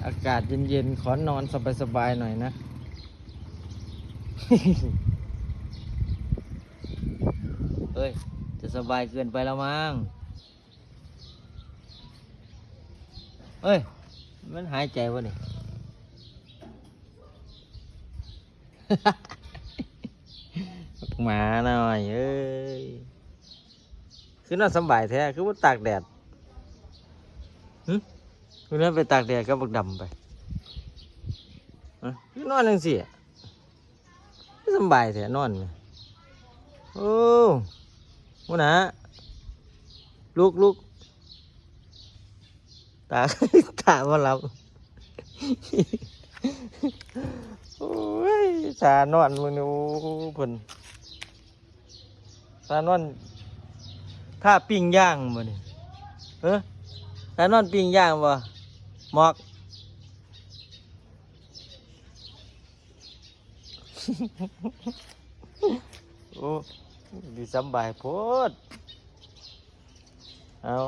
ອາກາດເຢັນໆ ຂໍນອນສະບາຍໆ ໜ້ອຍນະ. ເອີຍ ຈະສະບາຍເກີນໄປແລ້ວມັງ. ເອີຍ ມັນຫາຍໃຈບໍ່ນີ້? ໝານ້ອຍເອີຍ ຄືນອນສຳບາຍແທ້ ຄືບໍ່ຕາກແດດ? ຫຶ ມື້ນັ້ນໄປຕາກແດດກັບບັກດຳໄປ ຫຶ ຄືນອນຈັ່ງຊີ້ ຄືສຳບາຍແທ້ນອນ. ໂອ້ ຫົວໜ້າ ລຸກ ລຸກ ຕາ ຕາບໍ່ຫຼັບ. ໂອ້ຍ ທ່ານອນມື້ນີ້ ໂອ້ ເພິ່ນ ທ່ານອນ ທ່າປີ້ງຍ່າງບໍ່ນີ້? ເອີ ທ່ານອນປີ້ງຍ່າງບໍ່? ໝອກ ໂອ້ ດີສຳບາຍໂພດ. ເອົາ